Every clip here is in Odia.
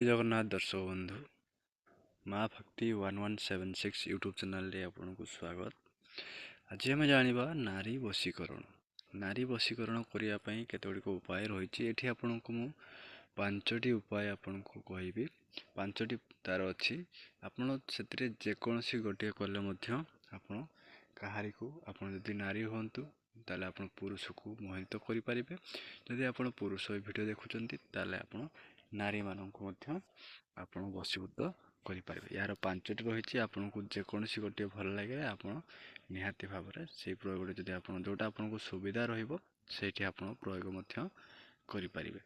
ଜଗନ୍ନାଥ ଦର୍ଶକ ବନ୍ଧୁ, ମା ଭକ୍ତି 1176 ୟୁଟ୍ୟୁବ୍ ଚ୍ୟାନେଲରେ ଆପଣଙ୍କୁ ସ୍ୱାଗତ। ଆଜି ଆମେ ଜାଣିବା ନାରୀ ବଶୀକରଣ। ନାରୀ ବଶୀକରଣ କରିବା ପାଇଁ କେତେ ଗୁଡ଼ିକ ଉପାୟ ରହିଛି। ଏଠି ଆପଣଙ୍କୁ ମୁଁ 5ଟି ଉପାୟ ଆପଣଙ୍କୁ କହିବି। 5ଟି ତାର ଅଛି, ଆପଣ ସେଥିରେ ଯେକୌଣସି ଗୋଟିଏ କଲେ ମଧ୍ୟ ଆପଣ କାହାରିକୁ, ଆପଣ ଯଦି ନାରୀ ହୁଅନ୍ତୁ ତାହେଲେ ଆପଣ ପୁରୁଷକୁ ମୋହିତ କରିପାରିବେ। ଯଦି ଆପଣ ପୁରୁଷ ଏ ଭିଡ଼ିଓ ଦେଖୁଛନ୍ତି, ତାହେଲେ ଆପଣ ନାରୀମାନଙ୍କୁ ମଧ୍ୟ ଆପଣ ବଶୀଭୂତ କରିପାରିବେ। ଏହାର 5ଟି ରହିଛି, ଆପଣଙ୍କୁ ଯେକୌଣସି ଗୋଟିଏ ଭଲ ଲାଗିଲେ ଆପଣ ନିହାତି ଭାବରେ ସେଇ ପ୍ରୟୋଗଟି ଯଦି ଆପଣ ଯେଉଁଟା ଆପଣଙ୍କୁ ସୁବିଧା ରହିବ, ସେଇଠି ଆପଣ ପ୍ରୟୋଗ ମଧ୍ୟ କରିପାରିବେ।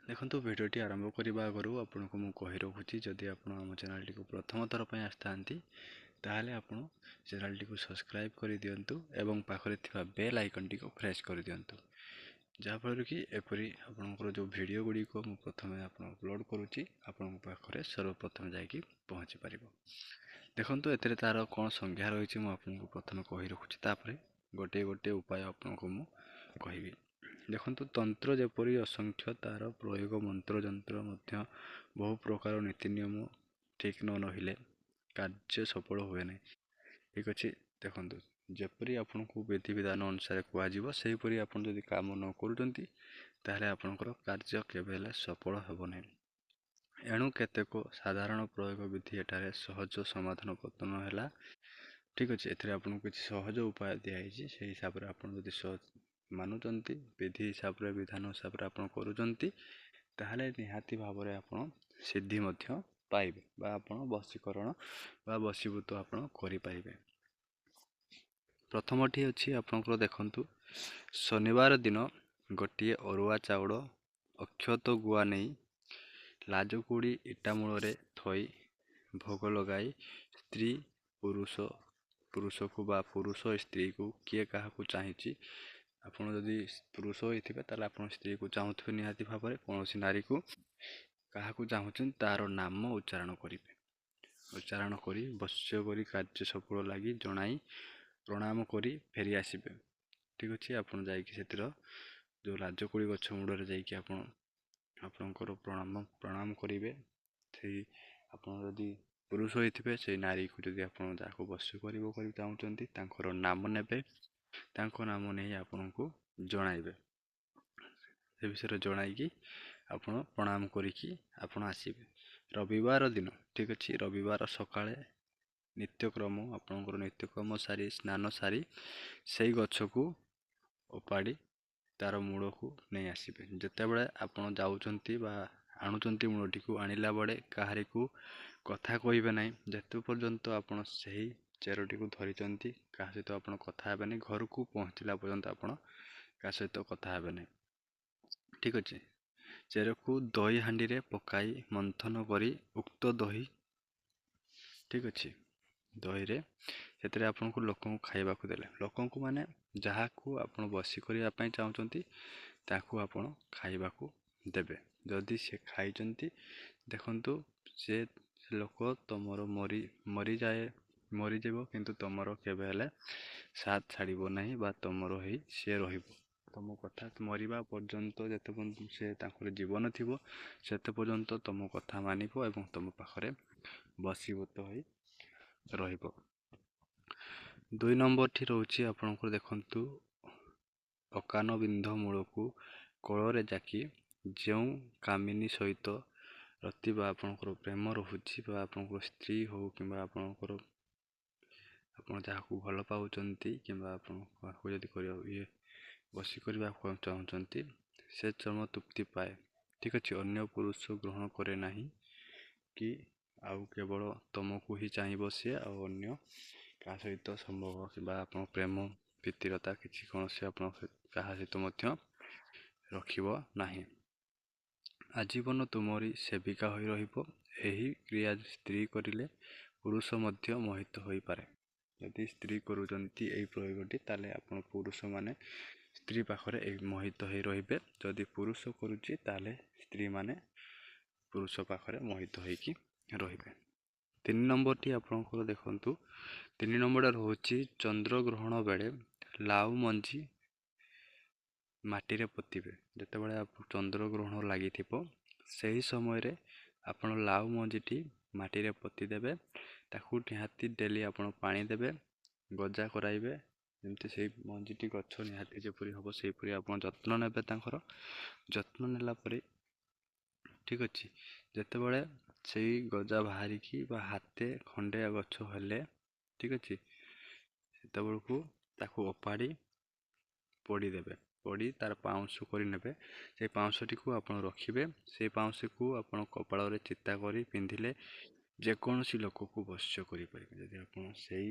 ଦେଖନ୍ତୁ, ଭିଡ଼ିଓଟି ଆରମ୍ଭ କରିବା ଆଗରୁ ଆପଣଙ୍କୁ ମୁଁ କହି ରଖୁଛି, ଯଦି ଆପଣ ଆମ ଚ୍ୟାନେଲଟିକୁ ପ୍ରଥମ ଥର ପାଇଁ ଆସିଥାନ୍ତି, ତାହେଲେ ଆପଣ ଚ୍ୟାନେଲଟିକୁ ସବସ୍କ୍ରାଇବ୍ କରିଦିଅନ୍ତୁ ଏବଂ ପାଖରେ ଥିବା ବେଲ୍ ଆଇକନ୍ଟିକୁ ପ୍ରେସ୍ କରିଦିଅନ୍ତୁ, ଯାହାଫଳରେ କି ଏପରି ଆପଣଙ୍କର ଯେଉଁ ଭିଡ଼ିଓ ଗୁଡ଼ିକ ମୁଁ ପ୍ରଥମେ ଆପଣ ଅପଲୋଡ଼ କରୁଛି, ଆପଣଙ୍କ ପାଖରେ ସର୍ବପ୍ରଥମେ ଯାଇକି ପହଞ୍ଚି ପାରିବ। ଦେଖନ୍ତୁ, ଏଥିରେ ତା'ର କ'ଣ ସଂଜ୍ଞା ରହିଛି ମୁଁ ଆପଣଙ୍କୁ ପ୍ରଥମେ କହି ରଖୁଛି, ତାପରେ ଗୋଟିଏ ଗୋଟିଏ ଉପାୟ ଆପଣଙ୍କୁ ମୁଁ କହିବି। ଦେଖନ୍ତୁ, ତନ୍ତ୍ର ଯେପରି ଅସଂଖ୍ୟ, ତା'ର ପ୍ରୟୋଗ ମନ୍ତ୍ର ଯନ୍ତ୍ର ମଧ୍ୟ ବହୁ ପ୍ରକାର। ନୀତି ନିୟମ ଠିକ୍ ନ ରହିଲେ କାର୍ଯ୍ୟ ସଫଳ ହୁଏ ନାହିଁ। ଠିକ୍ ଅଛି। ଦେଖନ୍ତୁ, ଯେପରି ଆପଣଙ୍କୁ ବିଧିବିଧାନ ଅନୁସାରେ କୁହାଯିବ, ସେହିପରି ଆପଣ ଯଦି କାମ ନ କରୁଛନ୍ତି, ତାହେଲେ ଆପଣଙ୍କର କାର୍ଯ୍ୟ କେବେ ହେଲେ ସଫଳ ହେବ ନାହିଁ। ଏଣୁ କେତେକ ସାଧାରଣ ପ୍ରୟୋଗ ବିଧି ଏଠାରେ ସହଜ ସମାଧାନ ପତନ ହେଲା। ଠିକ୍ ଅଛି। ଏଥିରେ ଆପଣଙ୍କୁ କିଛି ସହଜ ଉପାୟ ଦିଆହେଇଛି। ସେଇ ହିସାବରେ ଆପଣ ଯଦି ମାନୁଛନ୍ତି, ବିଧି ହିସାବରେ, ବିଧାନ ହିସାବରେ ଆପଣ କରୁଛନ୍ତି, ତାହେଲେ ନିହାତି ଭାବରେ ଆପଣ ସିଦ୍ଧି ମଧ୍ୟ ପାଇବେ ବା ଆପଣ ବଶୀକରଣ ବା ବଶୀଭୂତ ଆପଣ କରିପାରିବେ। ପ୍ରଥମଟି ଅଛି ଆପଣଙ୍କର, ଦେଖନ୍ତୁ, ଶନିବାର ଦିନ ଗୋଟିଏ ଅରୁଆ ଚାଉଳ, ଅକ୍ଷତ, ଗୁଆ ନେଇ ଲାଜକୁଡ଼ି ଇଟା ମୂଳରେ ଥୋଇ ଭୋଗ ଲଗାଇ ସ୍ତ୍ରୀ ପୁରୁଷ ପୁରୁଷକୁ ବା ପୁରୁଷ ସ୍ତ୍ରୀକୁ, କିଏ କାହାକୁ ଚାହିଁଛି, ଆପଣ ଯଦି ପୁରୁଷ ହୋଇଥିବେ ତାହେଲେ ଆପଣ ସ୍ତ୍ରୀକୁ ଚାହୁଁଥିବେ ନିହାତି ଭାବରେ, କୌଣସି ନାରୀକୁ କାହାକୁ ଚାହୁଁଛନ୍ତି ତା'ର ନାମ ଉଚ୍ଚାରଣ କରିବେ। ଉଚ୍ଚାରଣ କରି ବଶ୍ୟ କରି କାର୍ଯ୍ୟ ସଫଳ ଲାଗି ଜଣାଇ ପ୍ରଣାମ କରି ଫେରି ଆସିବେ। ଠିକ୍ ଅଛି। ଆପଣ ଯାଇକି ସେଥିର ଯେଉଁ ଲାଜକୁଳି ଗଛ ମୂଳରେ ଯାଇକି ଆପଣ ଆପଣଙ୍କର ପ୍ରଣାମ କରିବେ। ସେଇ ଆପଣ ଯଦି ପୁରୁଷ ହୋଇଥିବେ, ସେଇ ନାରୀକୁ ଯଦି ଆପଣ ଯାହାକୁ ବଶ୍ୟ କରିବ କରି ଚାହୁଁଛନ୍ତି, ତାଙ୍କର ନାମ ନେବେ। ତାଙ୍କ ନାମ ନେଇ ଆପଣଙ୍କୁ ଜଣାଇବେ। ସେ ବିଷୟରେ ଜଣାଇକି ଆପଣ ପ୍ରଣାମ କରିକି ଆପଣ ଆସିବେ ରବିବାର ଦିନ। ଠିକ୍ ଅଛି। ରବିବାର ସକାଳେ ନିତ୍ୟକ୍ରମ, ଆପଣଙ୍କର ନିତ୍ୟକ୍ରମ ସାରି, ସ୍ନାନ ସାରି ସେଇ ଗଛକୁ ଓପାଡ଼ି ତା'ର ମୂଳକୁ ନେଇ ଆସିବେ। ଯେତେବେଳେ ଆପଣ ଯାଉଛନ୍ତି ବା ଆଣୁଛନ୍ତି ମୂଳଟିକୁ, ଆଣିଲା ବେଳେ କାହାରିକୁ କଥା କହିବେ ନାହିଁ। ଯେତେ ପର୍ଯ୍ୟନ୍ତ ଆପଣ ସେହି ଚେରଟିକୁ ଧରିଛନ୍ତି, କାହା ସହିତ ଆପଣ କଥା ହେବେନି। ଘରକୁ ପହଞ୍ଚିଲା ପର୍ଯ୍ୟନ୍ତ ଆପଣ କାହା ସହିତ କଥା ହେବେ ନାହିଁ। ଠିକ୍ ଅଛି। ଚେରକୁ ଦହି ହାଣ୍ଡିରେ ପକାଇ ମନ୍ଥନ କରି ଉକ୍ତ ଦହି, ଠିକ୍ ଅଛି, ଦହିରେ ସେଥିରେ ଆପଣଙ୍କୁ ଲୋକଙ୍କୁ ଖାଇବାକୁ ଦେଲେ, ଲୋକଙ୍କୁ ମାନେ ଯାହାକୁ ଆପଣ ବଶୀ କରିବା ପାଇଁ ଚାହୁଁଛନ୍ତି ତାକୁ ଆପଣ ଖାଇବାକୁ ଦେବେ। ଯଦି ସେ ଖାଇଛନ୍ତି, ଦେଖନ୍ତୁ, ସେ ଲୋକ ତୁମର ମରି ମରିଯାଏ, ମରିଯିବ, କିନ୍ତୁ ତୁମର କେବେ ହେଲେ ସାଥ ଛାଡ଼ିବ ନାହିଁ ବା ତୁମର ହେଇ ସିଏ ରହିବ। ତୁମ କଥା ମରିବା ପର୍ଯ୍ୟନ୍ତ, ଯେତେ ପର୍ଯ୍ୟନ୍ତ ସେ ତାଙ୍କର ଜୀବନ ଥିବ, ସେତେ ପର୍ଯ୍ୟନ୍ତ ତୁମ କଥା ମାନିବ ଏବଂ ତୁମ ପାଖରେ ବଶୀଭୂତ ହୋଇ ରହିବ। 2 ନମ୍ବରଟି ରହୁଛି ଆପଣଙ୍କର, ଦେଖନ୍ତୁ, ଅକାନ ବିନ୍ଧ ମୂଳକୁ କୋଳରେ ଜାକି ଯେଉଁ କାମିନୀ ସହିତ ରତି ବା ଆପଣଙ୍କର ପ୍ରେମ ରହୁଛି ବା ଆପଣଙ୍କର ସ୍ତ୍ରୀ ହଉ କିମ୍ବା ଆପଣଙ୍କର ଆପଣ ଯାହାକୁ ଭଲ ପାଉଛନ୍ତି କିମ୍ବା ଆପଣ କାହାକୁ ଯଦି କରିବାକୁ ଇଏ ବଶୀ କରିବାକୁ ଚାହୁଁଛନ୍ତି, ସେ ଚରମ ତୃପ୍ତି ପାଏ। ଠିକ୍ ଅଛି। ଅନ୍ୟ ପୁରୁଷ ଗ୍ରହଣ କରେ ନାହିଁ କି ଆଉ କେବଳ ତୁମକୁ ହିଁ ଚାହିଁବ ସିଏ, ଆଉ ଅନ୍ୟ କାହା ସହିତ ସମ୍ଭବ କିମ୍ବା ଆପଣ ପ୍ରେମ ପ୍ରୀତିରତା କିଛି କୌଣସି ଆପଣ କାହା ସହିତ ମଧ୍ୟ ରଖିବ ନାହିଁ। ଆଜୀବନ ତୁମରି ସେବିକା ହୋଇ ରହିବ। ଏହି କ୍ରିୟା ସ୍ତ୍ରୀ କରିଲେ ପୁରୁଷ ମଧ୍ୟ ମୋହିତ ହୋଇପାରେ। ଯଦି ସ୍ତ୍ରୀ କରୁଛନ୍ତି ଏହି ପ୍ରୟୋଗଟି, ତାହେଲେ ଆପଣ ପୁରୁଷମାନେ ସ୍ତ୍ରୀ ପାଖରେ ଏହି ମୋହିତ ହୋଇ ରହିବେ। ଯଦି ପୁରୁଷ କରୁଛି, ତାହେଲେ ସ୍ତ୍ରୀମାନେ ପୁରୁଷ ପାଖରେ ମୋହିତ ହୋଇକି ରହିବେ। 3 ନମ୍ବରଟି ଆପଣଙ୍କର, ଦେଖନ୍ତୁ, 3 ନମ୍ବରଟା ରହୁଛି ଚନ୍ଦ୍ରଗ୍ରହଣ ବେଳେ ଲାଉ ମଞ୍ଜି ମାଟିରେ ପୋତିବେ। ଯେତେବେଳେ ଚନ୍ଦ୍ରଗ୍ରହଣ ଲାଗିଥିବ, ସେହି ସମୟରେ ଆପଣ ଲାଉ ମଞ୍ଜିଟି ମାଟିରେ ପୋତି ଦେବେ। ତାକୁ ନିହାତି ଡେଲି ଆପଣ ପାଣି ଦେବେ, ଗଜା କରାଇବେ, ଯେମିତି ସେଇ ମଞ୍ଜିଟି ଗଛ ନିହାତି ଯେପରି ହେବ ସେହିପରି ଆପଣ ଯତ୍ନ ନେବେ। ତାଙ୍କର ଯତ୍ନ ନେଲା ପରେ, ଠିକ୍ ଅଛି, ଯେତେବେଳେ ସେଇ ଗଜା ବାହାରିକି ବା ହାତେ ଖଣ୍ଡେ ଗଛ ହେଲେ, ଠିକ୍ ଅଛି, ସେତେବେଳକୁ ତାକୁ ଓପାଡ଼ି ପୋଡ଼ିଦେବେ। ପୋଡ଼ି ତାର ପାଉଁଶ କରିନେବେ। ସେଇ ପାଉଁଶଟିକୁ ଆପଣ ରଖିବେ। ସେଇ ପାଉଁଶକୁ ଆପଣ କପାଳରେ ଚିତା କରି ପିନ୍ଧିଲେ ଯେକୌଣସି ଲୋକକୁ ବଶ୍ୟ କରିପାରିବେ। ଯଦି ଆପଣ ସେଇ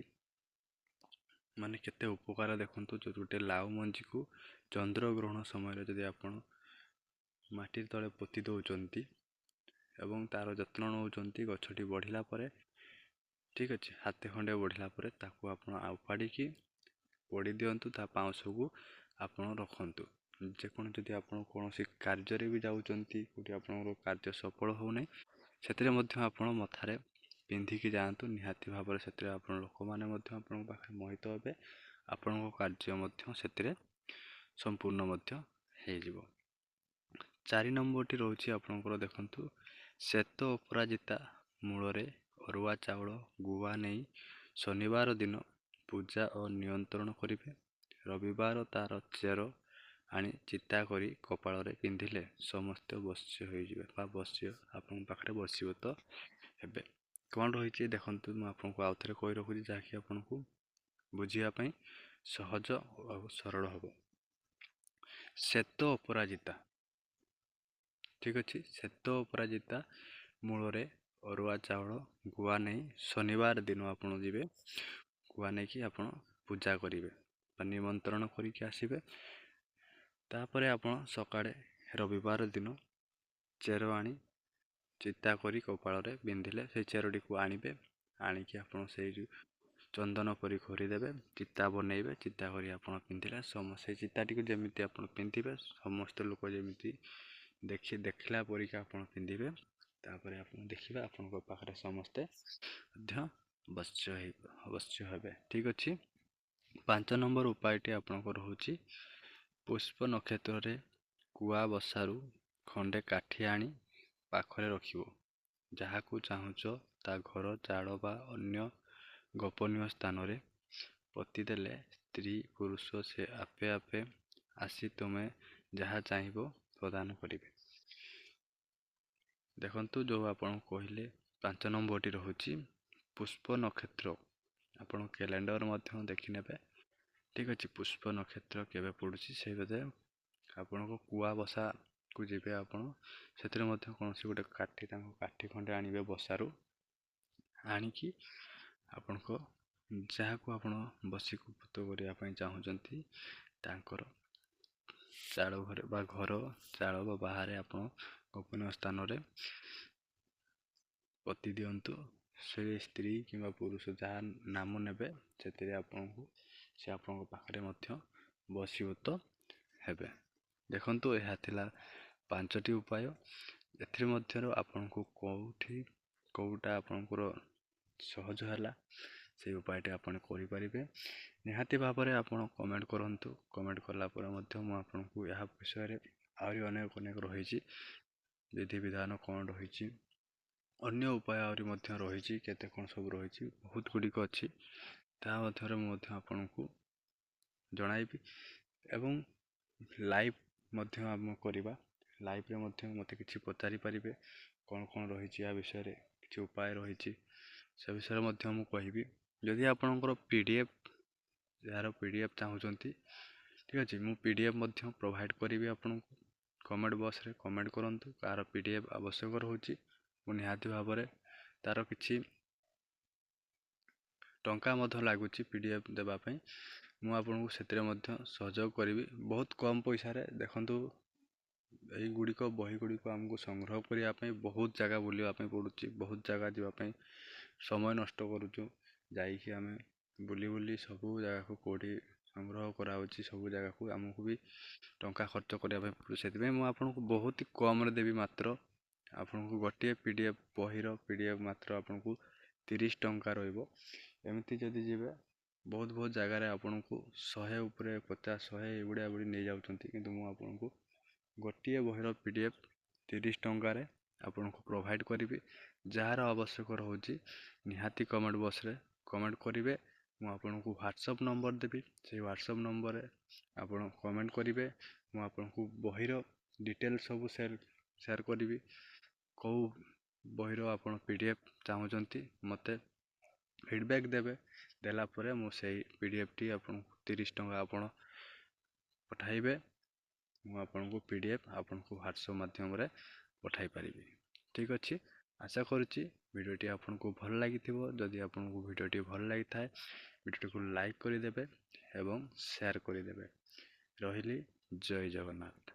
ମାନେ କେତେ ଉପକାର ଦେଖନ୍ତୁ, ଯେଉଁ ଗୋଟେ ଲାଉ ମଞ୍ଜିକୁ ଚନ୍ଦ୍ରଗ୍ରହଣ ସମୟରେ ଯଦି ଆପଣ ମାଟି ତଳେ ପୋତି ଦେଉଛନ୍ତି ଏବଂ ତା'ର ଯତ୍ନ ନେଉଛନ୍ତି, ଗଛଟି ବଢ଼ିଲା ପରେ, ଠିକ୍ ଅଛି, ହାତେ ଖଣ୍ଡେ ବଢ଼ିଲା ପରେ ତାକୁ ଆପଣ ଉପାଡ଼ିକି ପୋଡ଼ି ଦିଅନ୍ତୁ, ତା ପାଉଁଶକୁ ଆପଣ ରଖନ୍ତୁ। ଯେକୌଣସି ଯଦି ଆପଣ କୌଣସି କାର୍ଯ୍ୟରେ ବି ଯାଉଛନ୍ତି, କେଉଁଠି ଆପଣଙ୍କର କାର୍ଯ୍ୟ ସଫଳ ହେଉନାହିଁ, ସେଥିରେ ମଧ୍ୟ ଆପଣ ମଥାରେ ପିନ୍ଧିକି ଯାଆନ୍ତୁ। ନିହାତି ଭାବରେ ସେଥିରେ ଆପଣ ଲୋକମାନେ ମଧ୍ୟ ଆପଣଙ୍କ ପାଖରେ ମୋହିତ ହେବେ, ଆପଣଙ୍କ କାର୍ଯ୍ୟ ମଧ୍ୟ ସେଥିରେ ସମ୍ପୂର୍ଣ୍ଣ ମଧ୍ୟ ହେଇଯିବ। 4 ନମ୍ବରଟି ରହୁଛି ଆପଣଙ୍କର, ଦେଖନ୍ତୁ, ଶ୍ଵେତ ଅପରାଜିତା ମୂଳରେ ଅରୁଆ ଚାଉଳ ଗୁଆ ନେଇ ଶନିବାର ଦିନ ପୂଜା ଓ ନିୟନ୍ତ୍ରଣ କରିବେ। ରବିବାର ତାର ଚେର ଆଣି ଚିତା କରି କପାଳରେ ପିନ୍ଧିଲେ ସମସ୍ତେ ବଶ୍ୟ ହୋଇଯିବେ ବା ବଶ୍ୟ ଆପଣଙ୍କ ପାଖରେ ବଶୀଭୂତ ହେବେ। କ'ଣ ରହିଛି ଦେଖନ୍ତୁ, ମୁଁ ଆପଣଙ୍କୁ ଆଉ ଥରେ କହି ରଖୁଛି, ଯାହାକି ଆପଣଙ୍କୁ ବୁଝିବା ପାଇଁ ସହଜ ଆଉ ସରଳ ହେବ। ଶ୍ଵେତ ଅପରାଜିତା, ଠିକ୍ ଅଛି, ଶ୍ଵେତ ଅପରାଜିତା ମୂଳରେ ଅରୁଆ ଚାଉଳ ଗୁଆ ନେଇ ଶନିବାର ଦିନ ଆପଣ ଯିବେ, ଗୁଆ ନେଇକି ଆପଣ ପୂଜା କରିବେ ବା ନିମନ୍ତ୍ରଣ କରିକି ଆସିବେ। ତାପରେ ଆପଣ ସକାଳେ ରବିବାର ଦିନ ଚେର ଆଣି ଚିତା କରି କପାଳରେ ପିନ୍ଧିଲେ, ସେଇ ଚେରଟିକୁ ଆଣିବେ, ଆଣିକି ଆପଣ ସେଇ ଚନ୍ଦନ ପରି ଘୋରିଦେବେ, ଚିତା ବନେଇବେ, ଚିତା କରି ଆପଣ ପିନ୍ଧିଲେ ସେଇ ଚିତାଟିକୁ ଯେମିତି ଆପଣ ପିନ୍ଧିବେ ସମସ୍ତ ଲୋକ ଯେମିତି ଦେଖିଲା ପରିକା ଆପଣ ପିନ୍ଧିବେ। ତାପରେ ଆପଣ ଦେଖିବେ ଆପଣଙ୍କ ପାଖରେ ସମସ୍ତେ ମଧ୍ୟ ବଶ୍ୟ ହେବେ। ଠିକ୍ ଅଛି, 5 ନମ୍ବର ଉପାୟଟି ଆପଣଙ୍କର ରହୁଛି, ପୁଷ୍ପ ନକ୍ଷତ୍ରରେ କୁଆ ବସାରୁ ଖଣ୍ଡେ କାଠି ଆଣି ପାଖରେ ରଖିବ। ଯାହାକୁ ଚାହୁଁଛ ତା ଘର ଚାଳ ବା ଅନ୍ୟ ଗୋପନୀୟ ସ୍ଥାନରେ ପୋତିଦେଲେ ସ୍ତ୍ରୀ ପୁରୁଷ ସେ ଆପେ ଆପେ ଆସି ତୁମେ ଯାହା ଚାହିଁବ ପ୍ରଦାନ କରିବେ। ଦେଖନ୍ତୁ, ଯେଉଁ ଆପଣ କହିଲେ 5 ନମ୍ବରଟି ରହୁଛି ପୁଷ୍ପ ନକ୍ଷତ୍ର, ଆପଣ କ୍ୟାଲେଣ୍ଡର ମଧ୍ୟ ଦେଖିନେବେ। ଠିକ୍ ଅଛି, ପୁଷ୍ପ ନକ୍ଷତ୍ର କେବେ ପଡ଼ୁଛି ସେଇ ବୋଧେ ଆପଣଙ୍କ କୁଆ ବସାକୁ ଯିବେ ଆପଣ, ସେଥିରେ ମଧ୍ୟ କୌଣସି ଗୋଟେ କାଠି, ତାଙ୍କ କାଠି ଖଣ୍ଡେ ଆଣିବେ ବସାରୁ, ଆଣିକି ଆପଣଙ୍କ ଯାହାକୁ ଆପଣ ବଶୀକୃତ କରିବା ପାଇଁ ଚାହୁଁଛନ୍ତି ତାଙ୍କର ଚାଳ ଘରେ ବା ଘର ଚାଳ ବା ବାହାରେ ଆପଣ ଗୋପନୀୟ ସ୍ଥାନରେ ପୋତି ଦିଅନ୍ତୁ। ସେ ସ୍ତ୍ରୀ କିମ୍ବା ପୁରୁଷ ଯାହା ନାମ ନେବେ ସେଥିରେ ଆପଣଙ୍କୁ ସେ ଆପଣଙ୍କ ପାଖରେ ମଧ୍ୟ ବଶୀଭୂତ ହେବେ। ଦେଖନ୍ତୁ, ଏହା ଥିଲା 5ଟି ଉପାୟ। ଏଥିରେ ମଧ୍ୟରୁ ଆପଣଙ୍କୁ କେଉଁଠି କେଉଁଟା ଆପଣଙ୍କର ସହଜ ହେଲା ସେଇ ଉପାୟଟି ଆପଣ କରିପାରିବେ। ନିହାତି ଭାବରେ ଆପଣ କମେଣ୍ଟ କରନ୍ତୁ। କମେଣ୍ଟ କଲା ପରେ ମଧ୍ୟ ମୁଁ ଆପଣଙ୍କୁ ଏହା ବିଷୟରେ ଆହୁରି ଅନେକ ଅନେକ ରହିଛି ବିଧିବିଧାନ କ'ଣ ରହିଛି, ଅନ୍ୟ ଉପାୟ ଆହୁରି ମଧ୍ୟ ରହିଛି, କେତେ କ'ଣ ସବୁ ରହିଛି, ବହୁତ ଗୁଡ଼ିକ ଅଛି, ତା ମଧ୍ୟରେ ମୁଁ ମଧ୍ୟ ଆପଣଙ୍କୁ ଜଣାଇବି। ଏବଂ ଲାଇଭ୍ ମଧ୍ୟ ଆମେ କରିବା, ଲାଇଭ୍ରେ ମଧ୍ୟ ମୋତେ କିଛି ପଚାରି ପାରିବେ, କ'ଣ କ'ଣ ରହିଛି ୟା ବିଷୟରେ କିଛି ଉପାୟ ରହିଛି ସେ ବିଷୟରେ ମଧ୍ୟ ମୁଁ କହିବି। ଯଦି ଆପଣଙ୍କର ପି ଡ଼ି ଏଫ୍, ଏହାର ପି ଡ଼ି ଏଫ୍ ଚାହୁଁଛନ୍ତି, ଠିକ୍ ଅଛି, ମୁଁ ପି ଡ଼ି ଏଫ୍ ମଧ୍ୟ ପ୍ରୋଭାଇଡ଼ କରିବି ଆପଣଙ୍କୁ। କମେଣ୍ଟ ବକ୍ସରେ କମେଣ୍ଟ କରନ୍ତୁ କାହାର ପି ଡ଼ି ଏଫ୍ ଆବଶ୍ୟକ ରହୁଛି, ମୁଁ ନିହାତି ଭାବରେ ତା'ର କିଛି ଟଙ୍କା ମଧ୍ୟ ଲାଗୁଛି ପି ଡ଼ି ଏଫ୍ ଦେବା ପାଇଁ, ମୁଁ ଆପଣଙ୍କୁ ସେଥିରେ ମଧ୍ୟ ସହଯୋଗ କରିବି ବହୁତ କମ୍ ପଇସାରେ। ଦେଖନ୍ତୁ, ଏଇଗୁଡ଼ିକ ବହି ଗୁଡ଼ିକ ଆମକୁ ସଂଗ୍ରହ କରିବା ପାଇଁ ବହୁତ ଜାଗା ବୁଲିବା ପାଇଁ ପଡ଼ୁଛି, ବହୁତ ଜାଗା ଯିବା ପାଇଁ ସମୟ ନଷ୍ଟ କରୁଛୁ, ଯାଇକି ଆମେ ବୁଲି ବୁଲି ସବୁ ଜାଗାକୁ କେଉଁଠି ସଂଗ୍ରହ କରାହେଉଛି ସବୁ ଜାଗାକୁ ଆମକୁ ବି ଟଙ୍କା ଖର୍ଚ୍ଚ କରିବା ପାଇଁ ପଡ଼ୁଛି। ସେଥିପାଇଁ ମୁଁ ଆପଣଙ୍କୁ ବହୁତ କମ୍ରେ ଦେବି, ମାତ୍ର ଆପଣଙ୍କୁ ଗୋଟିଏ ପି ଡ଼ି ଏଫ୍ ବହିର ପି ଡ଼ି ଏଫ୍ ମାତ୍ର ଆପଣଙ୍କୁ 30 ଟଙ୍କା ରହିବ। ଏମିତି ଯଦି ଯିବେ ବହୁତ ବହୁତ ଜାଗାରେ ଆପଣଙ୍କୁ 100 ଉପରେ 50 100 ଏଇଭଳିଆ ଏଭଳି ନେଇଯାଉଛନ୍ତି, କିନ୍ତୁ ମୁଁ ଆପଣଙ୍କୁ ଗୋଟିଏ ବହିର ପି ଡ଼ି ଏଫ୍ 30 ଟଙ୍କାରେ ଆପଣଙ୍କୁ ପ୍ରୋଭାଇଡ଼ କରିବି। ଯାହାର ଆବଶ୍ୟକ ରହୁଛି, ନିହାତି କମେଣ୍ଟ ବକ୍ସରେ କମେଣ୍ଟ କରିବେ। ମୁଁ ଆପଣଙ୍କୁ ହ୍ୱାଟ୍ସଅପ୍ ନମ୍ବର ଦେବି, ସେଇ ହ୍ୱାଟ୍ସଅପ୍ ନମ୍ବରରେ ଆପଣ କମେଣ୍ଟ କରିବେ। ମୁଁ ଆପଣଙ୍କୁ ବହିର ଡିଟେଲ୍ ସବୁ ସେୟାର କରିବି। କେଉଁ ବହିର ଆପଣ PDF ଚାହୁଁଛନ୍ତି, ମୋତେ ଫିଡ଼ବ୍ୟାକ୍ ଦେବେ। ଦେଲା ପରେ ମୁଁ ସେଇ PDFଟି ଆପଣଙ୍କୁ 30 ଟଙ୍କା ଆପଣ ପଠାଇବେ, ମୁଁ ଆପଣଙ୍କୁ PDF ଆପଣଙ୍କୁ ହ୍ୱାଟ୍ସଅପ୍ ମାଧ୍ୟମରେ ପଠାଇ ପାରିବି। ଠିକ୍ ଅଛି, ଆଶା କରୁଛି ଭିଡ଼ିଓଟି ଆପଣଙ୍କୁ ଭଲ ଲାଗିଥିବ। ଯଦି ଆପଣଙ୍କୁ ଭିଡ଼ିଓଟି ଭଲ ଲାଗିଥାଏ, ଭିଡ଼ିଓଟିକୁ ଲାଇକ୍ କରିଦେବେ ଏବଂ ସେୟାର କରିଦେବେ। ରହିଲି, ଜୟ ଜଗନ୍ନାଥ।